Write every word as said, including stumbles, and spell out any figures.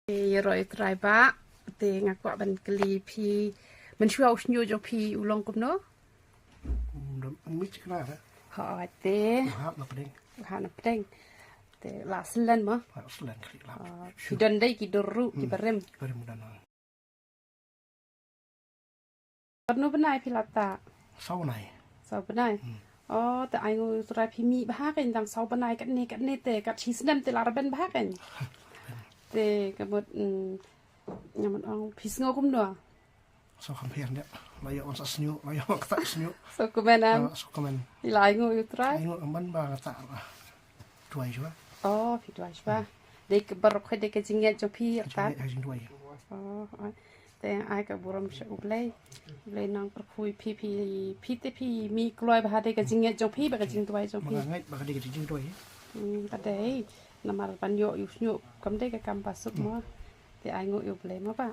Te ïaroh ïa u Trai Bah, te nga kwah ban kylli phi, mynshuwa u shñiuh jong phi u long kumno? Ym don, ym mih kna re. Hooid, te Hap na pdeng. Ha na pdeng. Te la slem mo? Hap slem khlieh lap. Ki don dei ki dur ruh ki barim. Barim don. Katno bnai phi la tah? Saw bnai. Saw bnai. O, te ai nguh ïa u Trai phi mih bha kein tang saw bnai katne katne te kat shi snem te la rben bha kein. Te ka mut, mm, nga mut ong phi sngew kumno? Saw kham pher ne. La ïoh wan sa shñiuh, la ïoh wan sa shñiuh. Saw kumne. Saw kumne. Phi la ai nguh ïa u Trai? Ai nguh, ym ban ba nga tah. Duwai shuwa. O, phi duwai shuwa. Dei ka baroh dei ka jingngeit jong phi, tah. Jingduwai. O, te ai ka burom sha U Blei. U Blei nang pyrkhu ïa phi, phi, phi te phi mih kloi bha dei ka jingngeit jong phi bad ka jingduwai jong phi. Nga ngeit ba ka dei ka jingduwai. Hmm, ka dei. Namar ban ïoh ïa u shñiuh kam dei ka kam ba suk mo. Te ai nguh ïa U Blei mo Bah.